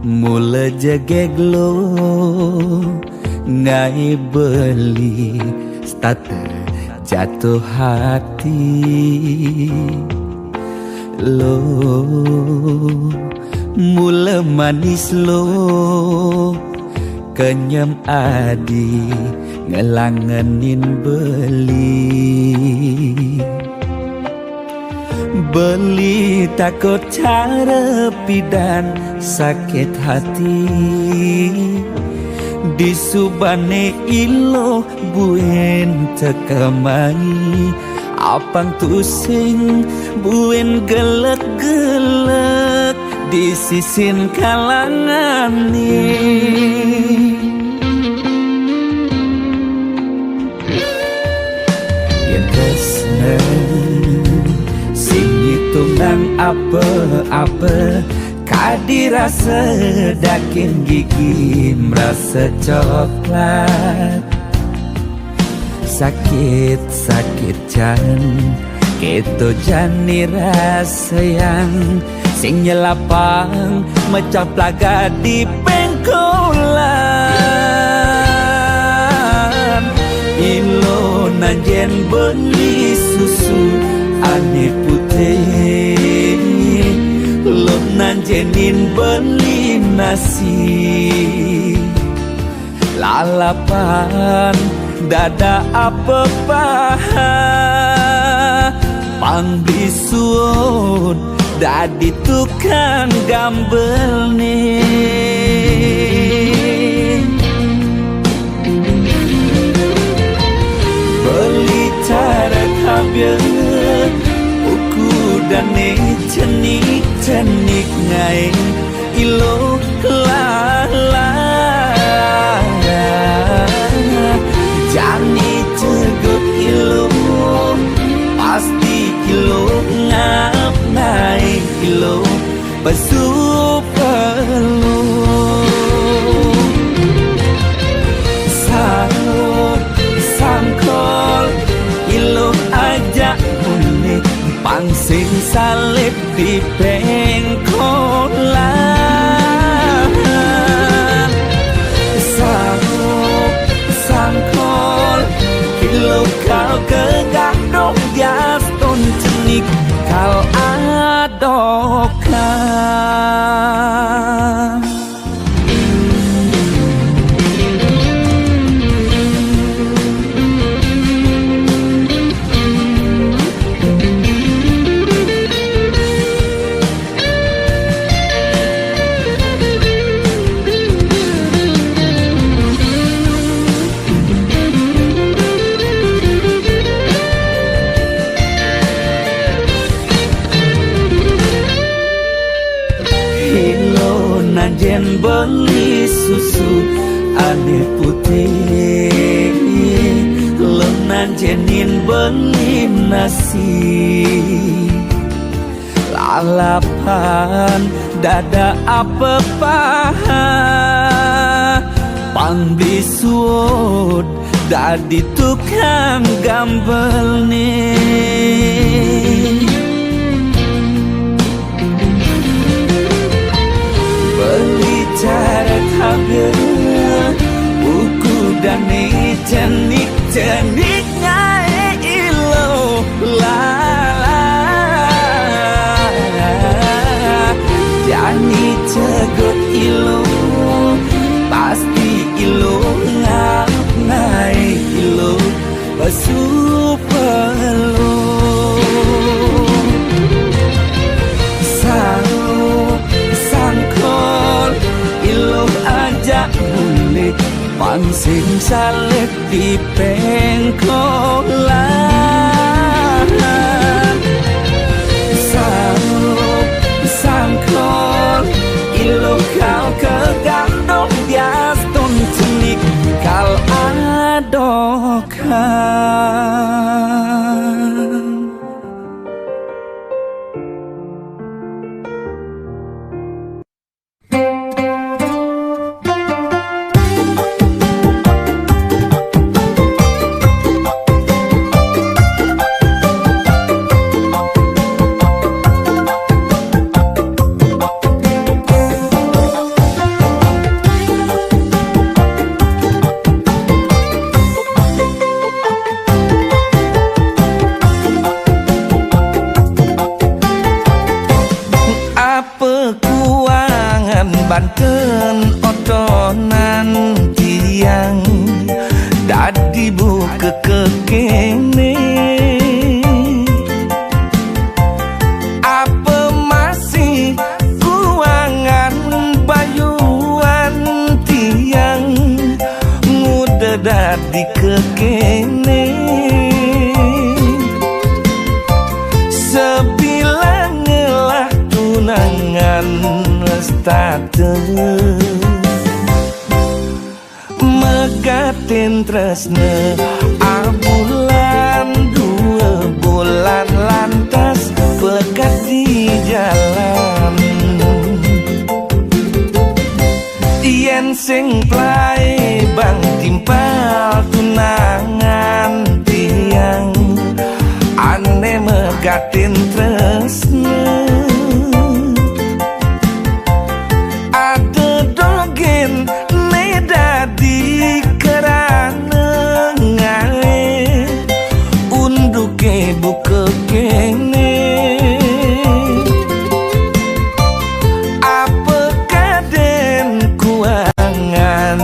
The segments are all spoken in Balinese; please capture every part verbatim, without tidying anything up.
Mula jegeg lo ngai beli, start jatuh hati. Lo mula manis lo kenyem adi ngelangenin beli. Beli takut cara pidan sakit hati. Disubane ilo buin tekemai, apang tusing buin gelek-gelek di sisin kalangan ni. Yen tresna sing ngitungang apa-apa, kadi rasa daging gigi merasa coklat. Sakit-sakit jan, keto jani rasa yang sing nyelapang mecah plaga di pengkolan. Ilo nanjen beli susu ane putih, lo nanjenin beli nasi. Lalapan dada apa paha, pang bisuun dadi tukang gambel ni. Beli cara kabia, uku dane cenik-cenik ngai ilo lala. Jani cegut ilo, pasti ilo ngap nai ilo pesu pelu. Sarut sangkol ilo aja unik, pang sing salib di pengkolan. Sarut sangkol ilo kal ke gadong dias ton cenik kal adokan. Ilo nanjen beli susu ane putih, lo nanjenin beli nasi. Lalapan dada apa paha, pang beli suud dadi tukang gambel ni. Beli cara kabia, uku dane cenik-cenik ngai ilo lala. Jani cegut ilo, pasti ilo ngap nai ilo pesu pelu. Sarut sangkol ilo aja bulik, pang sing salib di pengkolan. Sarut sangkol ilo kal ke gadong dias ton cenik kal adokan. Ten otonan tiang dadi buka kekene. Apa masih kuangan bayuan tiang nguda dadi kekene. Sebilang ngelah tunangan lestata. Megatin tresna abulan dua bulan lantas pegat di jalan. Yen sing plai bang timpal tunangan tiang ane megatin tresna. Ada dogen ne dadi kerana ngae unduke buka kene. Apa kaden kuangan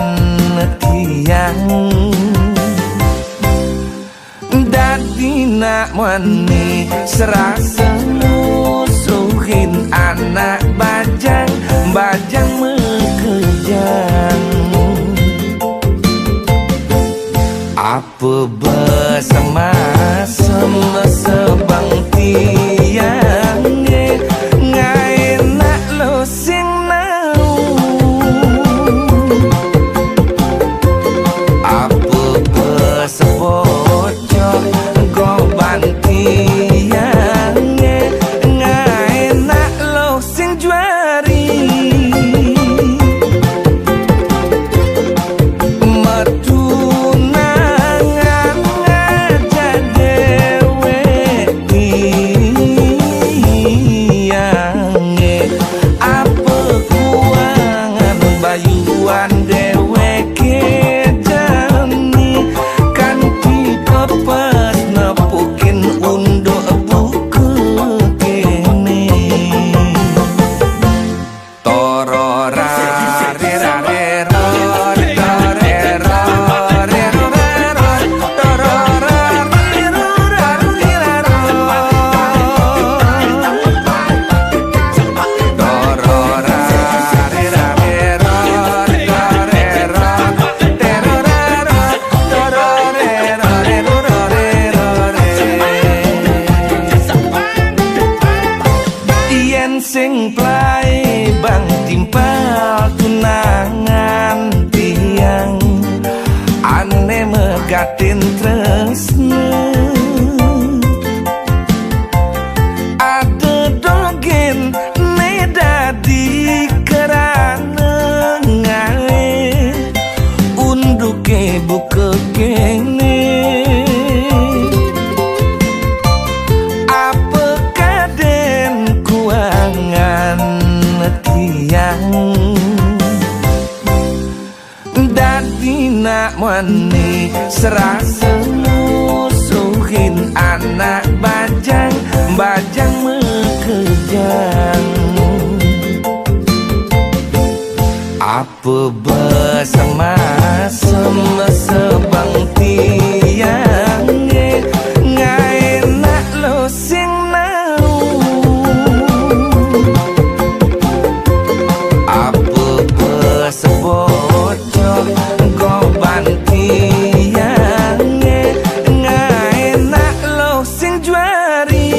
tiang dadi nak mani serasa musuhin anak bajang, bajang mekejang. Apa besemasem sebang tiange ngae nak lo sing nau. Apa besebocok goban tiange ngae nak lo sing juari. Metunangan ngajak dewek tiange. Apa kuangan bayuan dewek ke jani kanti kepes nepukin unduk buka kene. Yen sing plai bang timpal tunangan tiang ane megatin tresna. Ada dogen ne dadi kerana ngae unduke buka kene. Apa kaden kuangan tiang dadi nak mani serasa musuhin anak bajang, bajang mekejang. Apa besemasem sebang tiange ngae nak lo sing nau. Apa besebocok goban tiange ngae nak lo sing juari.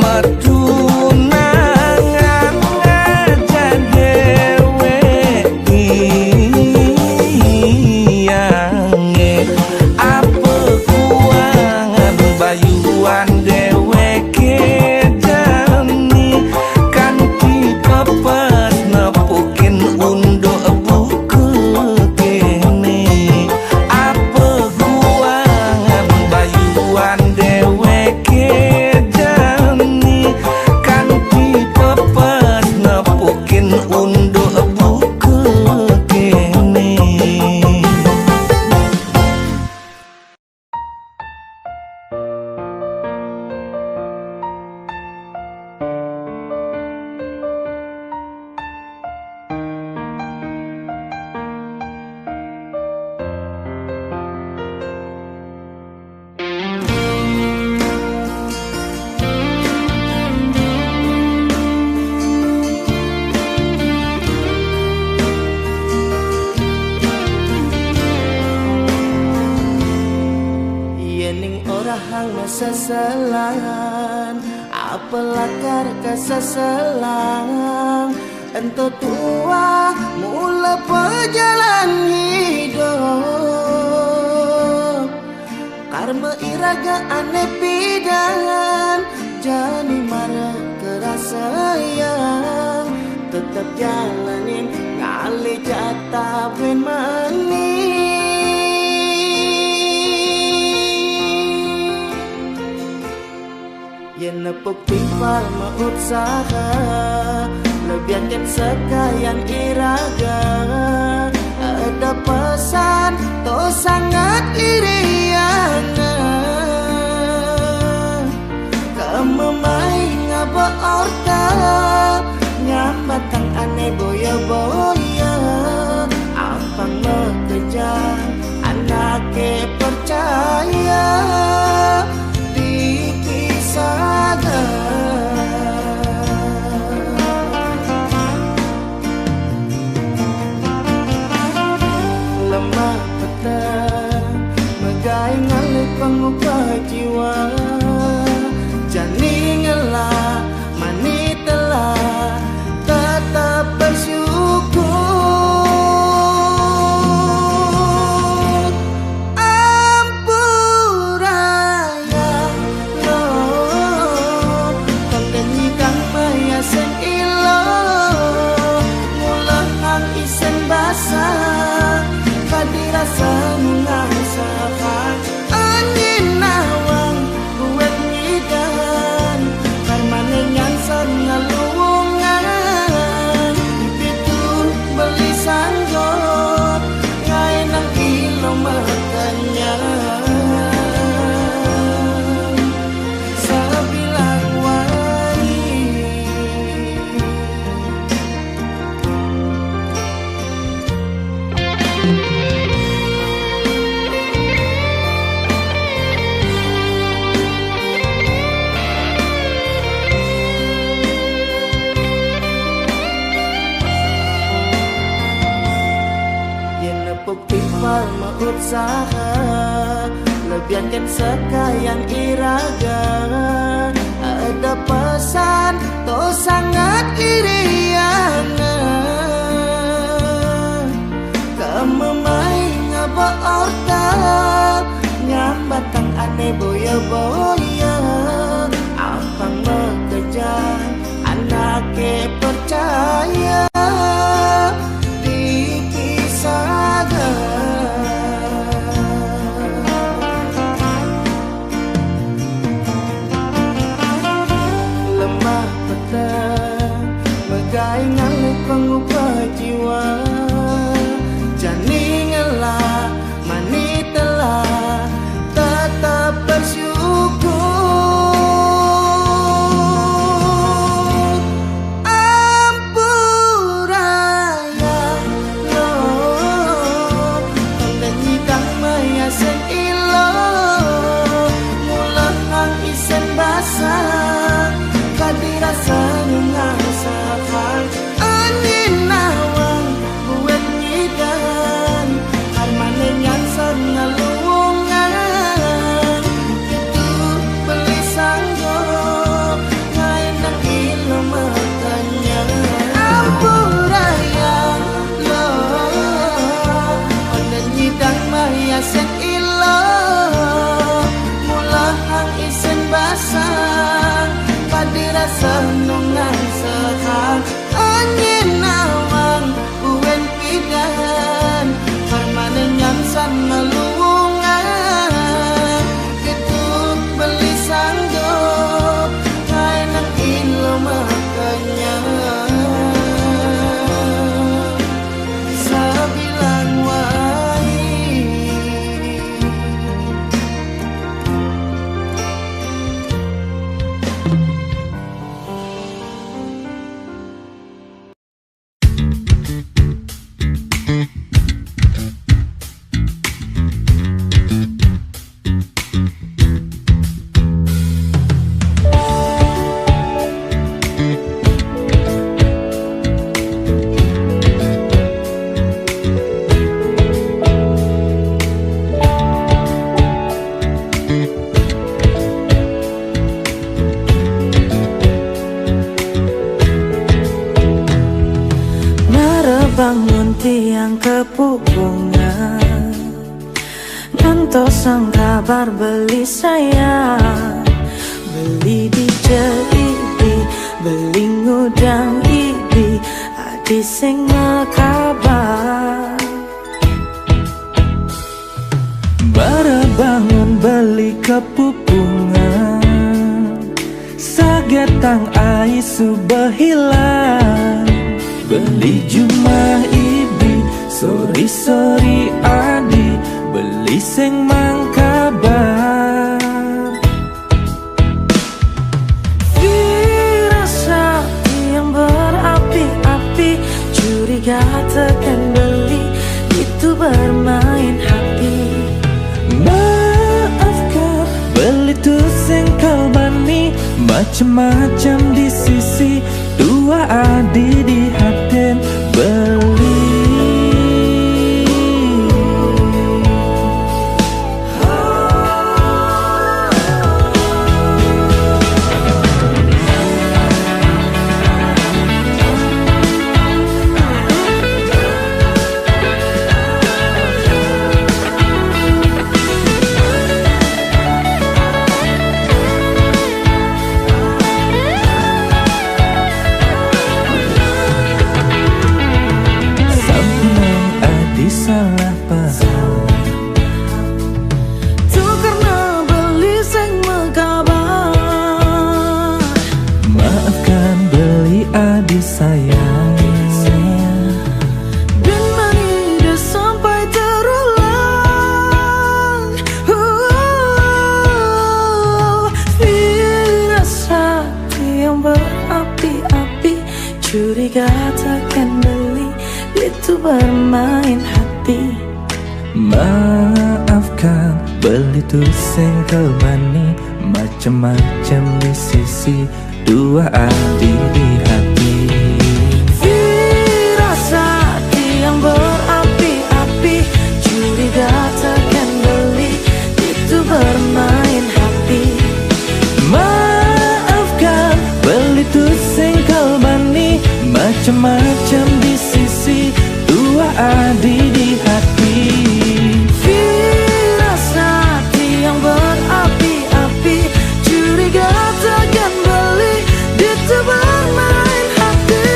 Metunangan ngajak dewek tiange. Lan apa lakar kasasalang, ento tuah mula pajalan hidup. Karma iraga ane pidan, jani mara kerasayang, tetep jalanin ngalih jatah buen mani. Yen nepuk timpal mausaha, lebihan ket sekayan iraga. Ada pesan to sangat iriana. Kememai ngaba orta, nyambatang ane boya-boya. Apang makejang anake percaya di kisah lemah petang, megai ngalih pengupah jiwa. Jani ngelah mani telah, tetap bersyukur. Ampura ya lo, konten nyidang maya sen ilo, ngulahang isen basa, kadirasa nungang sakan. Angin nawang buat ngidan, karmane nyansan ngalungan. Pitu beli sanggup, ngae nang ilo makanya sabilang wai. Yen nepuk timpal mausaha, lebihan ket sekayan iraga. Ada pesan to sangat iriana. Kememai ngaba orta, nyambatang ane boya-boya. Apang makejang anake percaya di kisah. Lemah petang, megai ngalih pengubah jiwa. Jani ngelah mani telah, tetap bersyukur. Ampura ya lo, tong den nyidang maya sen ilo, ngulahang isen basa, kadirasa nungang sakan. Nang kepupungan ngantos sang kabar beli sayang. Beli di J I B, beli ngudang I B, adi sing makabar. Bara bangun beli kepupungan, sagetang ai suba hilang. Beli jumah I B, sori-sori adi, beli sing mangkabar. Firasat yang berapi-api, curiga teken beli, itu bermain hati. Maafkan beli tu sing kalbani, macam-macam di sisi, tuah adi di hatin beli. Sampunang adi salah paham. Tu karna beli sing makabar. Maafkan beli adi sayang. Bin mani dah sampai terulang. Firasat yang berapi-api, curiga teken beli, itu bermain hati. Maafkan beli tu sing kalbani, macam-macam di sisi, tuah adi di hati. Firasat yang berapi-api, curiga teken beli, itu bermain hati. Maafkan beli tu sing kalbani, macam-macam di sisi, tuah adi di hati. Firasat yang berapi-api, curiga teken beli, itu bermain hati.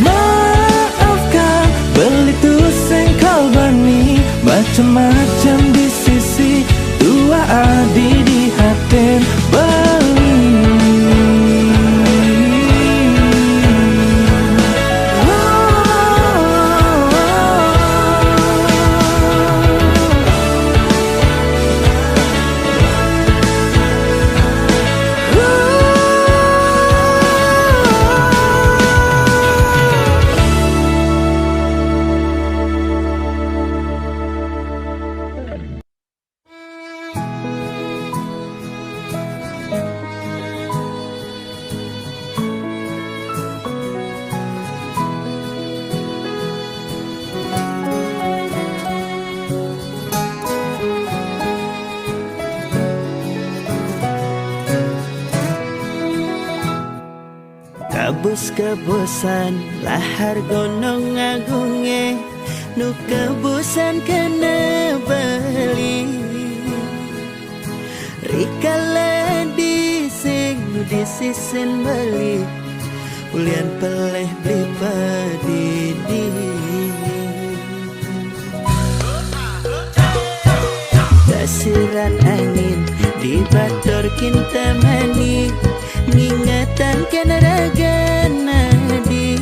Maafkan beli tu sing kalbani, macam-macam di sisi, tuah adi di hatin beli. Kabus-kabusan lahar Gunung Agungé, nu kabusan kena beli. Rikala di sing nu di sisin beli, ulian pelih beli padidi. Tasiran angin di batur kintamani, ngingetangkan raga nadi.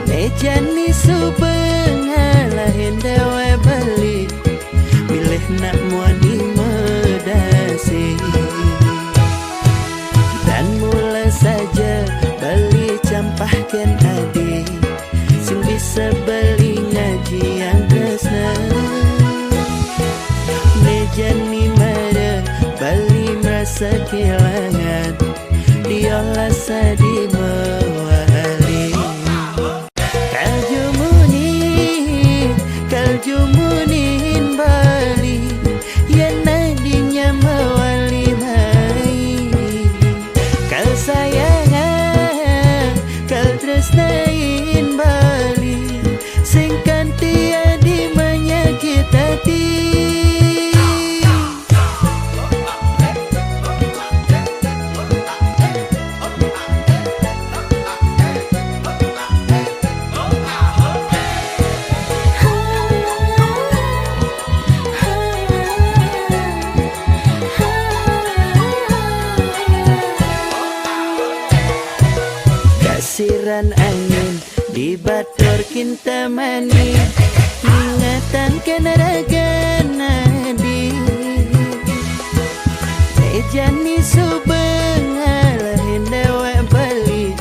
Méjani suba ngalahin déwék beli, milih nak muani medasi. Dan mula saja beli campahkan adi, sing bisa beli ngaji yang tresna. Méjani mara beli merasa kehilangan, dia Siran angin di batur kintamani, ingatangkan ragana di. Mejani suba ngalahin dewek bali,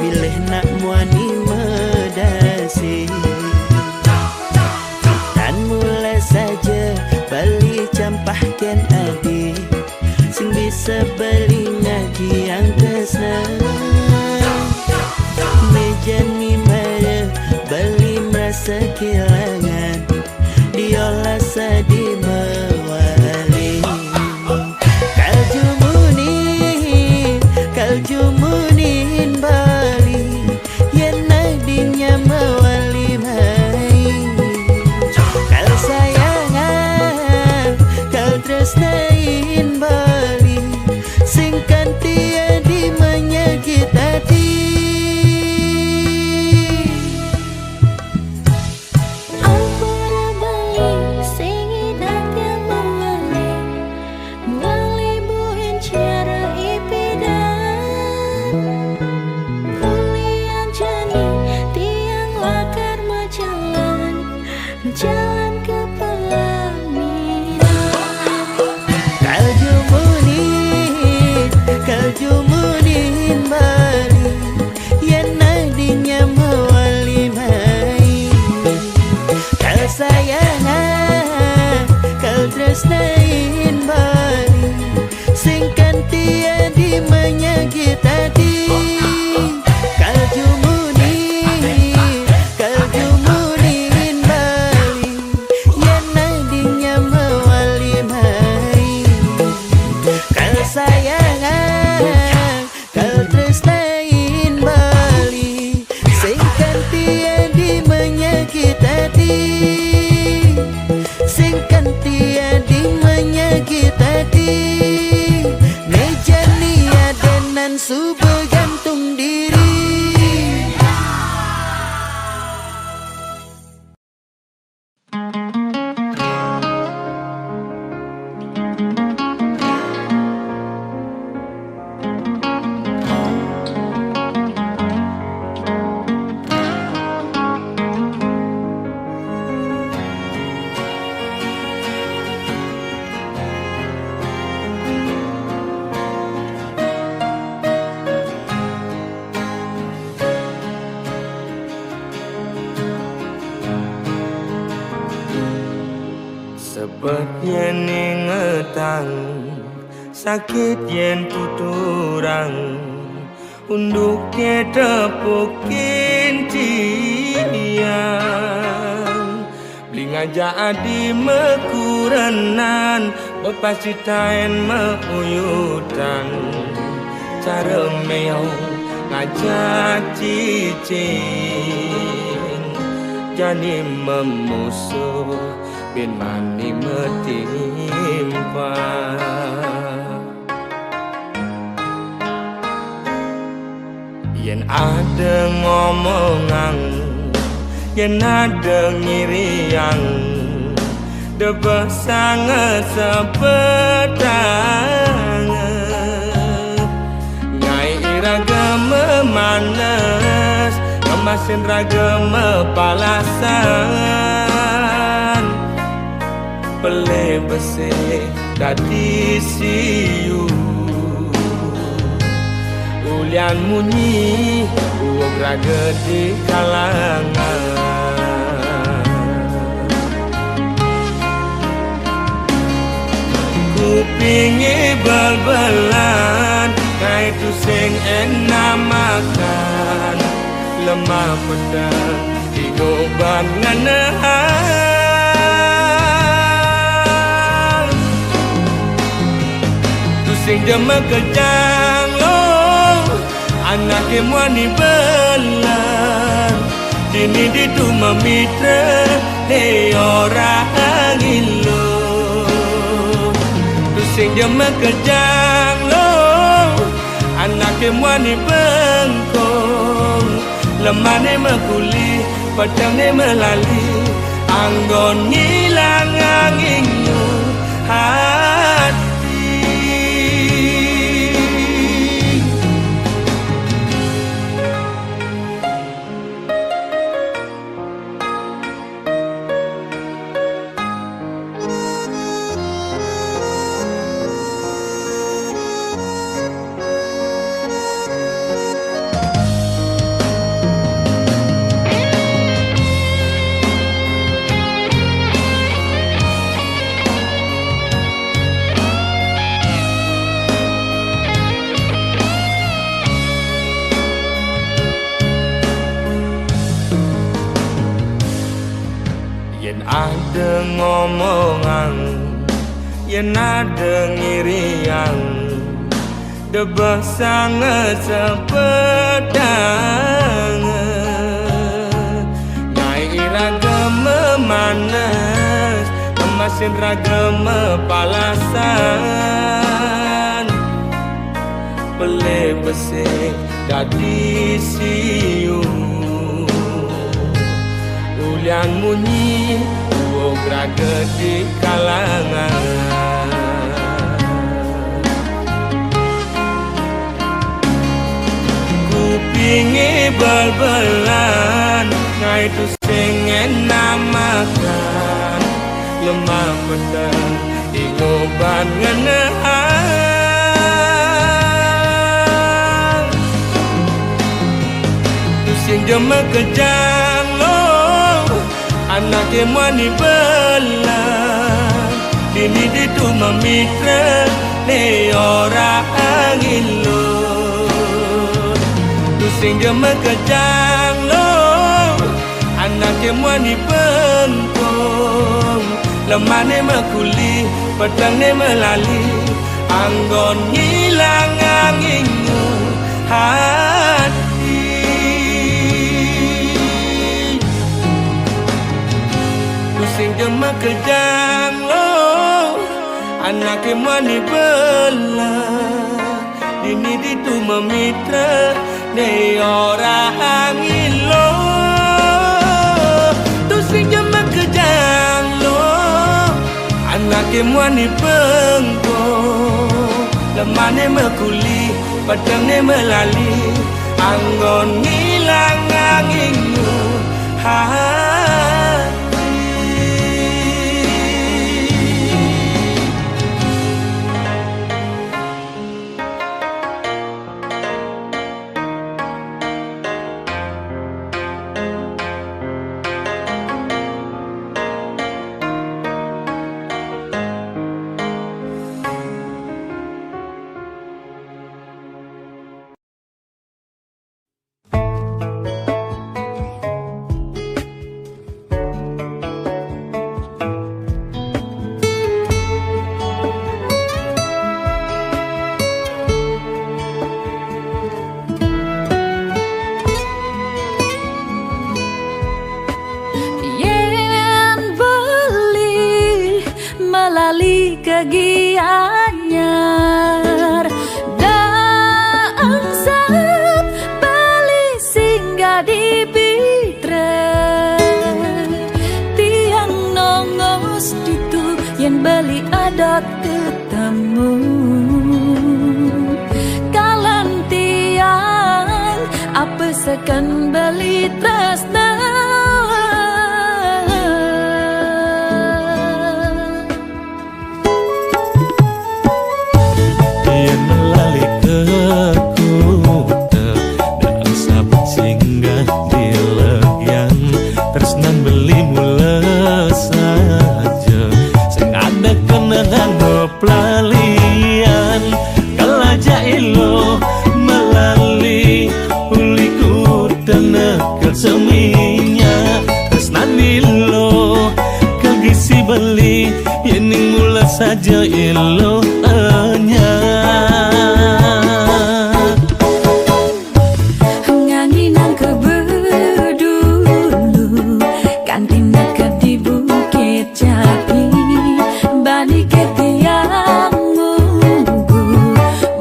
bilih nak muani medasi. Tan mula saja bali campahkan adi, sing bisa bali ngajiang tresna. Mejani mara bali merasa kehilangan, diolah sadi mawali. Kal jumuni, kal jumunin bali, yan nadin nya mawali mai. Kal sayanga, kal tresnain bali, sing kanti adi manyakit ati. Ampura bali sing idat yang mawali, bali buin cara ipidan. Kulian jani tiang lakar majalan, jalan ke pelaminan. Kal jumuni, kal jumunin bali, yan nadin nya mawali mai. Kal sayanga, kal tresnain bali, sing kanti adi manyakit ati. Kal jumuni, kal jumunin bali, yan nadin nya mawali mai. Kal sayanga, kal tresnain bali, sing kanti adi manyakit ati. Sing kanti adi manyakit ati. Mejani adenan suba gantung diri. Sebet yen ingetang, sakit yen tuturang, unduk ye tepukin tiang. Beli ngajak adi mekurenan, bepasitain meuyutan. Cara meong ngajak cicing, jani memusuh bin mani metimpa. Yen ada ngomongang, yen ada ngiriang, debeh sanget sepetang. Ngai iraga memanes, ngemasin raga mepalasan. Pelih besih dadi siu. Ulian munyi uug raga di kalangan. Kupinge bal-balan, kai tusing enamakan. Lemah petang, tigo ban nganehang. Tusing jema kejang long, anake muani belan. Dini ditu memitra, he orang ilo. Tusing jema kejang long, anake muani bengkong. Lemane mekuli, pedangne melali, anggon ngilang angin ati. Ngomongang, yen adeng iriang, debesang sepedang. Ngai iraga memanes, emasin raga mepalasan. Pelih besik dadi siu. Ulian munyi uug raga di kalangan. Kupinge bal-balan, ngai tusing ngenamakan. Lemah peteng di ngoban ngenehang. Tusing jema kejang lo, anake muani bela. Dini ditu memitra ne ora angin lo. Tusing jema kejang lo, anake muani pengkong. Lemane mekuli, peteng ne melali, anggon ngilang angingu hati. Tusing jema kejang lo, anake muani bela. Dini ditu memitra, ne ora angin lo. Tusing jema kejang lo, anake muani pengko. Lemane mekuli, peteng ne melali, anggon ngilang angingu hati. Yen beli melali ke Gianyar, da angsap beli singgah di Pitra. Tiang nongos ditu yen beli adat ketemu. Kalan tiang apa seken beli tresna. Yen melali ke kuta, dang sabet singgah di legian, tresnan beli mula saja, sing ada kenangan pelalian. Kalaja ilo melali uli kuta nekel seminya, tresnan ilo kagisi beli. Yening mula saja elo enya. Nganginang ke bedulu, kantin dekat di Bukit Jati. Bani ke tiang mugu,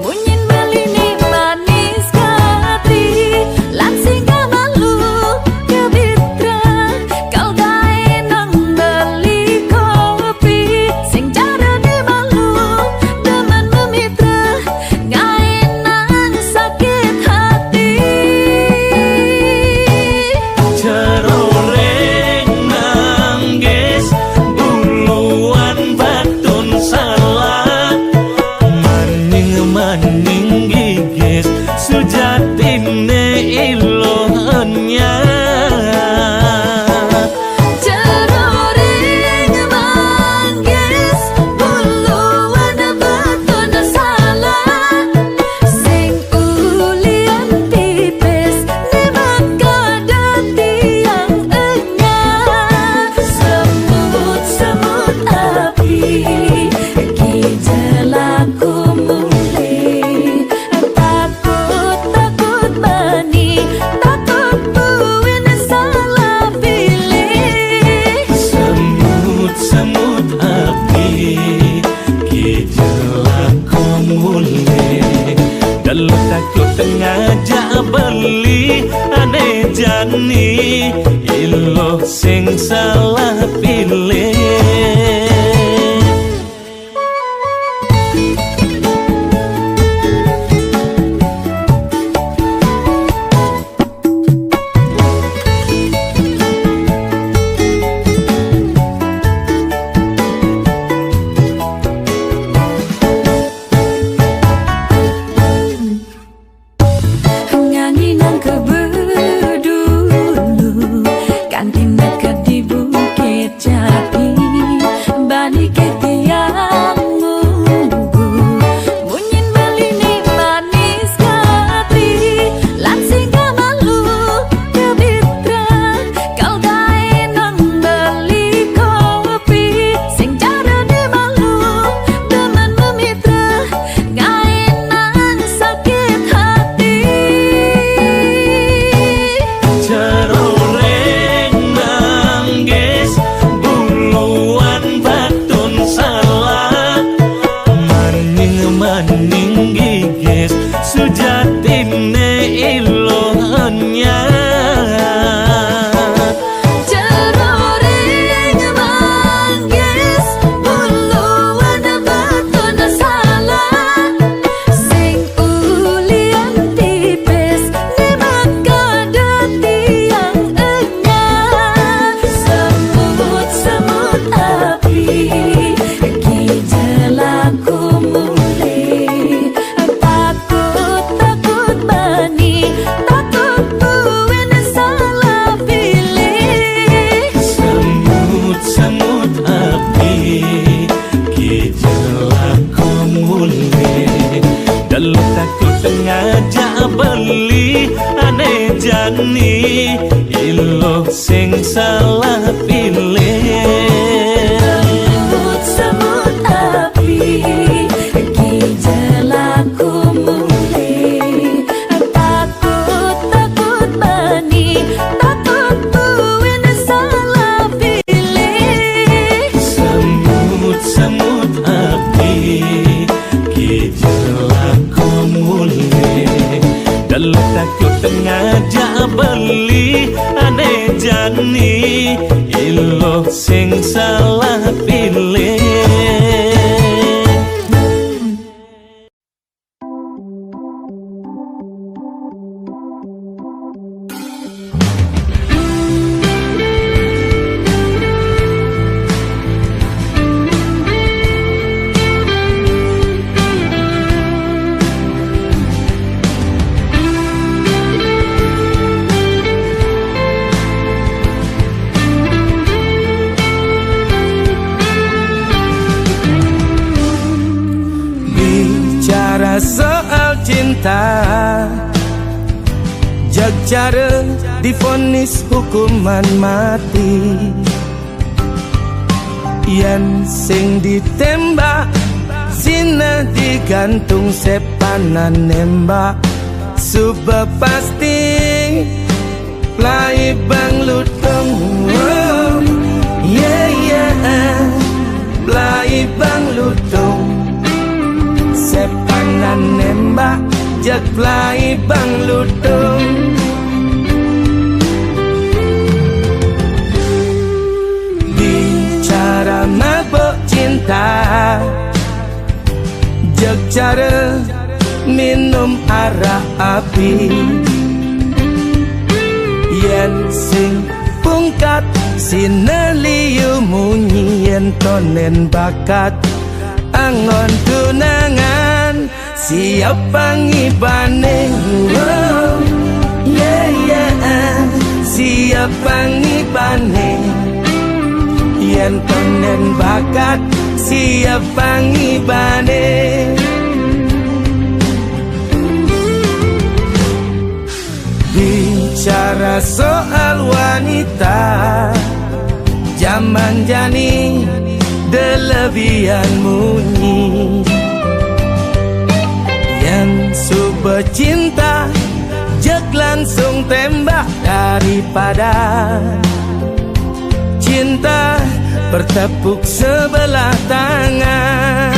munyin beli ni manis kati, langsing ke malu ke Bitra. Kal gae nang beli kopi, sing cara di malu beli, ane jani ilo sing salah pilih. Ngangi nang kebedulu, kanti neked di Bukit Jati, bani ke tiang munggu, munyin beli ni manis kati, lan sing kamalu kebitra, kal gae nang beli kopi, sing cara di malu, demen memitra, gaenang sakit hati. Ceroreng nanggis, buluan batun salah, maning-maning gigis, sujatine ilohnya. Ceroreng manggis, buluan batun salah, sing ulian tipis, ni maka dadi yang enyah. Semut-semut api, ki jelaku mulih. Takut, takut bani, takut buin salah pilih. Semut-semut api, ki jelaku mulih. Dalu takut ngajak beli, ane jani ilo sing salah pilih. Semut-semut api, ki jelaku mulih. Takut, takut bani, takut buin salah pilih. Semut-semut api, ki jelaku mulih. Dalu takut ngajak beli, ane jani ilo sing salah pilih. Bicara soal cinta, jeg cara divonis hukuman mati. Yen sing ditembak, sinah digantung sepanan nembak. Suba pasti plai bang lutung. Oh, yeah, yeah. Plai bang lutung. Sepanan nembak, jeg plai bang lutung. Bicara mabok cinta, jeg cara minum arak api. Yen sing pungkat, sinah liu munyi, yen tonen bakat, angon tunangan. Siap pangibane, oh, yeah, yeah. Siap pangibane. Yen tonen bakat, siap pangibane. Bicara soal wanita, jaman jani delebihan munyi. Yen suba cinta, jeg langsung tembak daripada cinta bertepuk sebelah tangan.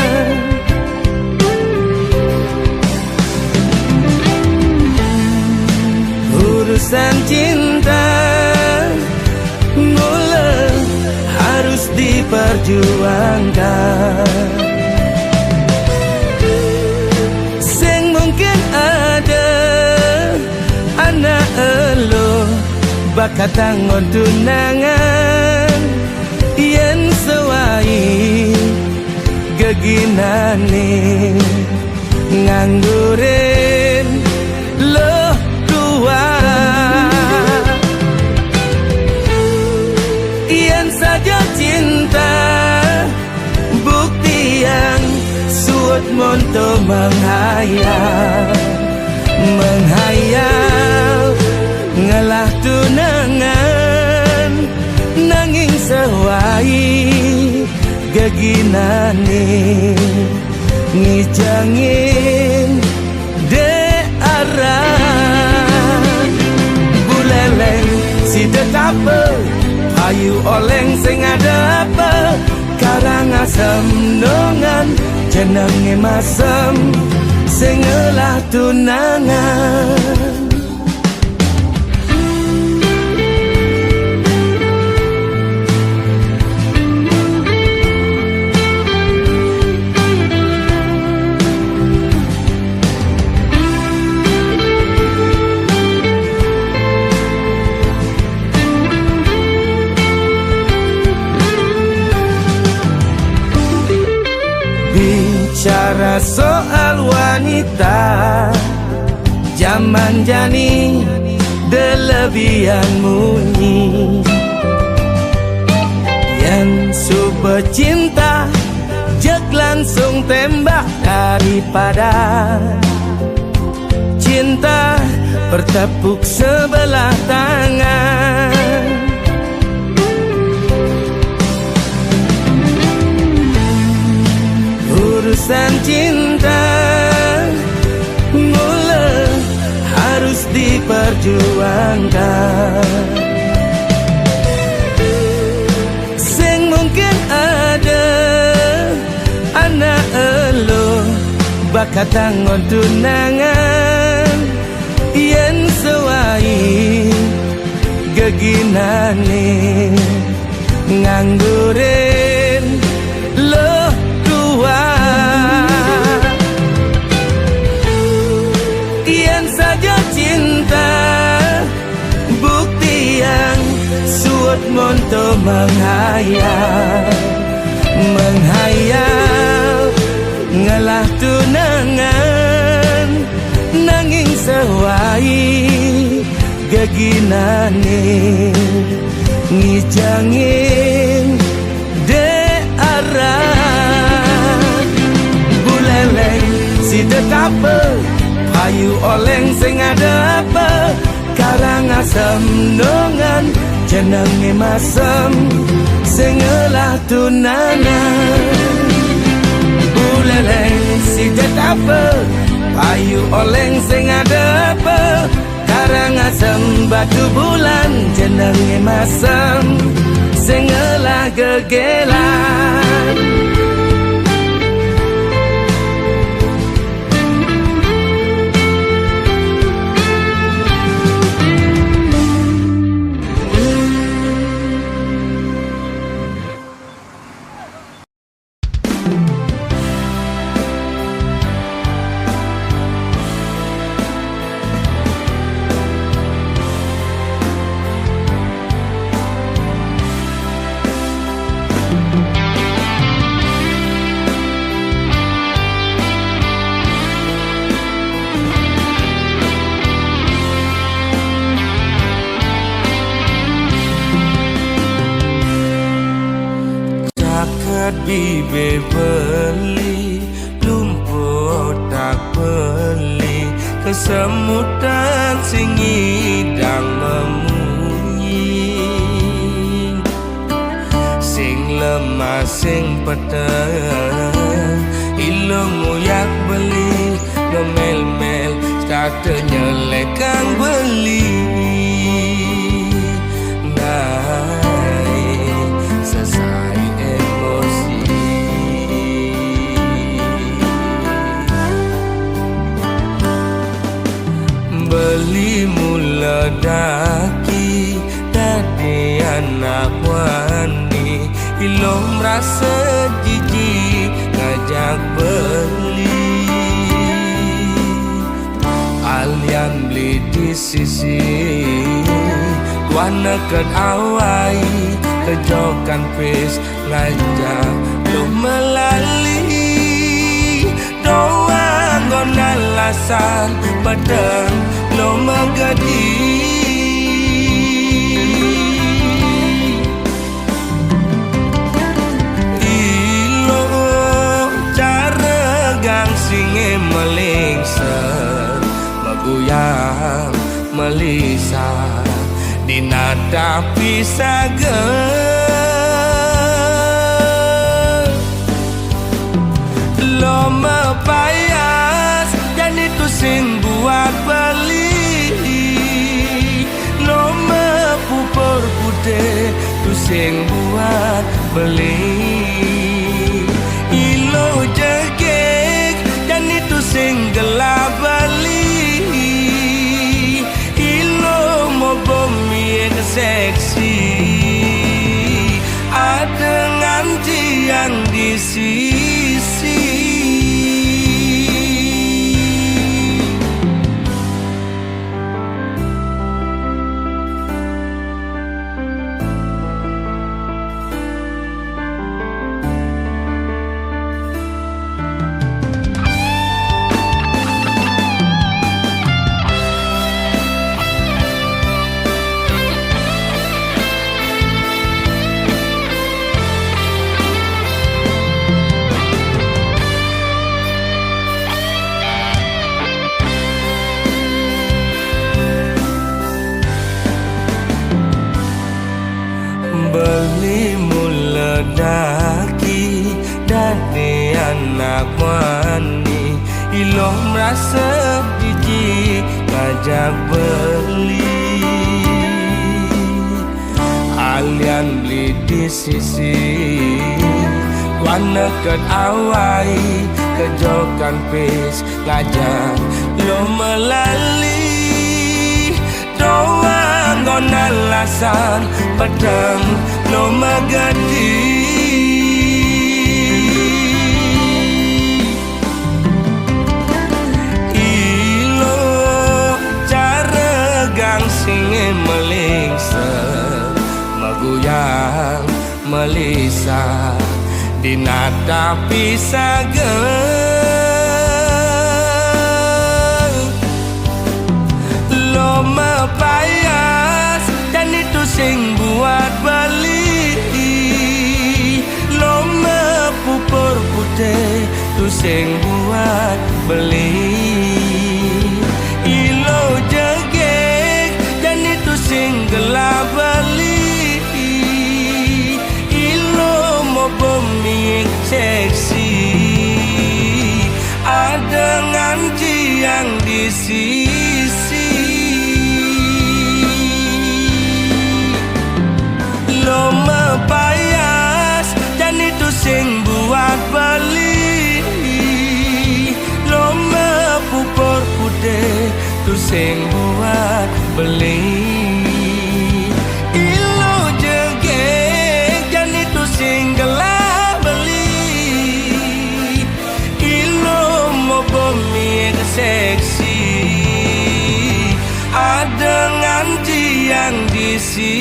perjuangkan. Sing mungkin ada anak elo bakatang ngon tunangan, yen sewai geginane nganggurin lo tua. Yen saja cinta bukti yang suut monto menghayal, menghayal ngelah tunangan, nanging sewai geginane ngijengin de arah. Buleleng sida tapa, ayu oleng sing ada apa, Karangasem nongan jenenge masem sing ngelah tunangan. Bicara soal wanita, zaman jani delebihan munyi. Yen suba cinta, jek langsung tembak daripada cinta bertepuk sebelah tangan. Urusan cinta mula harus diperjuangkan. Sing mungkin ada anak elo bakatang ngon tunangan, yen sewai geginane nganggurin lo tua. Yen saja cinta bukti yang suut monto menghayal, menghayal ngelah tunangan, nanging sewai geginane ngijengin de arah. Buleleng sida tapa, ayu oleng sing ada apa, Karangasem nongan jenenge masem sing ngelah tunangan. Buleleng sida tapa, ayu oleng sing ada apa, Karangasem batu bulan jenenge masem sing ngelah gegelan. Caket bibe beli, lumpuh tak beli, kesemutan sing ngidang memunyi, sing lemah sing peteng, ilung uyak beli, ngemel-mel, kata nyelekang beli. Nai sesai emosi. Beli mula daki dadi anak wani, Ilung rasa jijik ngajak beli. Alian beli di sisi. Wana ket awai kejokan pis ngajak lu melali. Doang gon alasan padang lu megedi. Ilo cara gangsing melingser, meguyang melisa, di nata pisaga. Lo mepayas, jani tusing buat beli. Lo mepupur putih, tusing buat beli. Ilo jegek, jani tusing gelap beli. Ilo mo bumi seksi, ada nganti yang di sisi. Beli mula daki dadi anak mani, ilo merasa jijik ngajak beli. Alian beli di sisi, wana ket awai kejokan pis ngajak lu melali. Doang gon alasan padang lu megedi. Ilo cara gangsing melingser, meguyang melisa, di nata pisaga. Lo mepayas, jani tusing buat beli. Lo mepupur putih, tusing buat beli. Ilo jegek, jani tusing gelap beli. Ilo mo bumi seksi, ada nganti yang di sisi. Lo mepayas, jani tusing buat beli. Lo mepupur putih, tusing buat beli. Ilo jegek, jani tusing gelap beli. Ilo mo bumi seksi, ada nganti yang di sisi.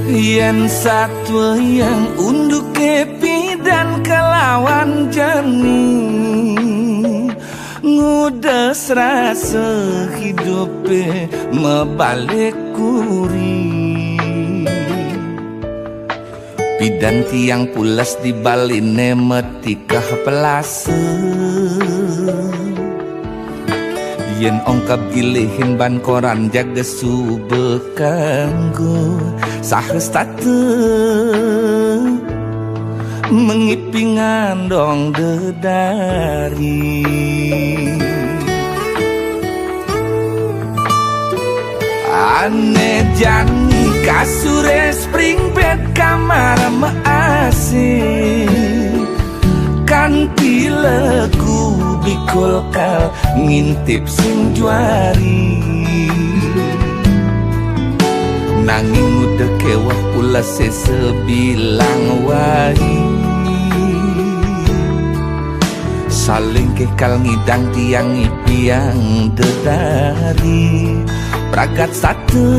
Yen satwa yang unduke pidan kelawan jani, Rasa hidupe mebalik kuri. Pidan tiang pules di baline metikah pelase. Yen ongkeb ilihin ban koran jaga suba kanggo saha setata. Mengipi ngandong dedari. Ane jani kasure spring bed kamar measih. Kanti legu bikul kal ngintip sing juari. Nanging udah kewah pulase sebilang wai. Saling kekal ngidang tiang ipiang dedari. Pragat sate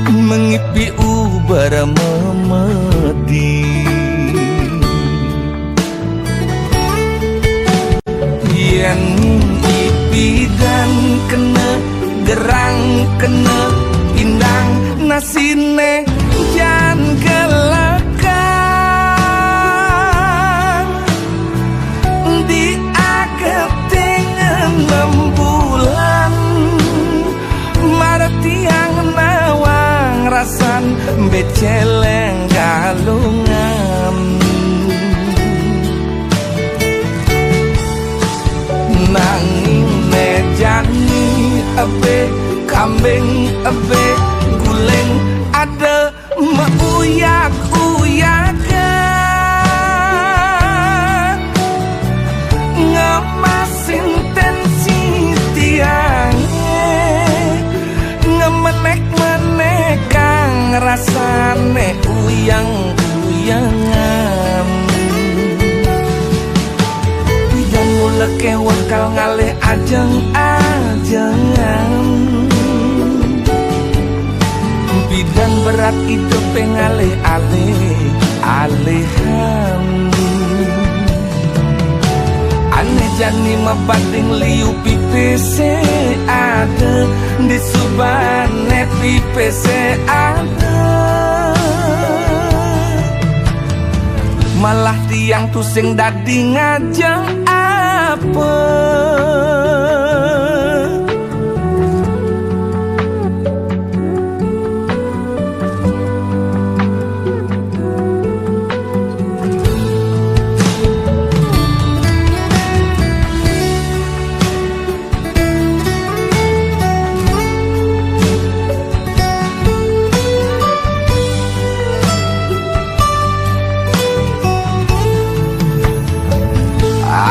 mengipi uber memedi. Yen ipidan kena gerang kena pindang nasine jan gelekan. Di ageting enem bulan martiang nawang rasan beceleng galungan. Nanging ne jani ebe kambing ebe guling ada meuyak-uyakan. Ngemasin tensi tiange ngemenek-menekang rasane uyang-uyangan. Pidan mula kewah kal ngalih ajeng-ajengan. Pidan berat idupe ngalih-alih-alihan. Ane jani mabading liu pipe se ada, di subane pipe se ada. Malah tiang tusing dadi ngajeng apa.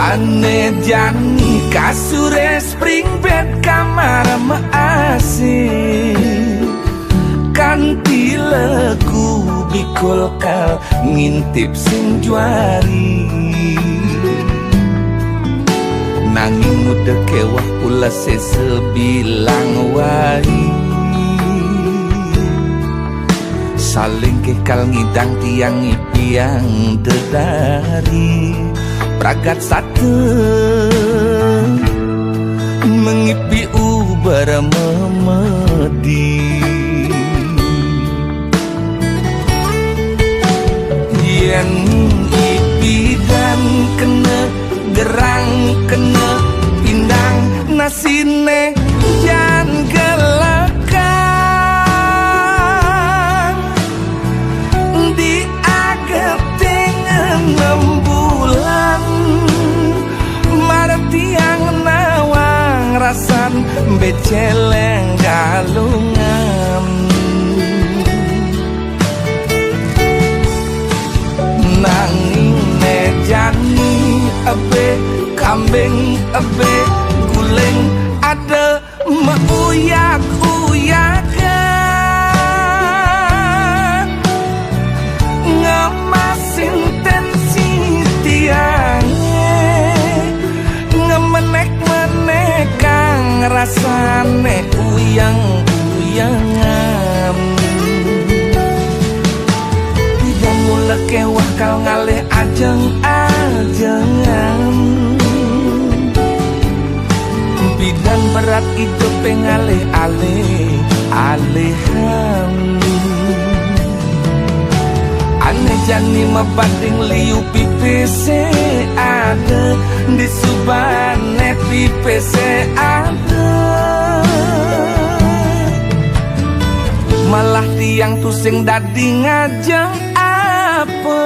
Ane jani kasure spring bed kamar measih. Kanti legu bikul kal ngintip sing juari. Nanging udah kewah pulase sebilang wai. Saling kekal ngidang tiang ipiang dedari. Pragat sate mengipi uber memedi. Yen ipidan kena gerang kena pindang nasine jan gelekan. Di ageting enem bulan martiang nawang rasan beceleng galungan. Nanging ne jani ebe kambing ebe guling ada meuyak-uyakan. Ngemasin tensi tiange ngemenek-menekang rasane uyang-uyangan. Pidan mula kewah kal ngalih ajeng-ajengan. Berat idup pengalih-alih, alih hami. Ane jani mabading liu pipise ada, di subane pipise ada. Malah tiang tusing dadi ngajeng apa.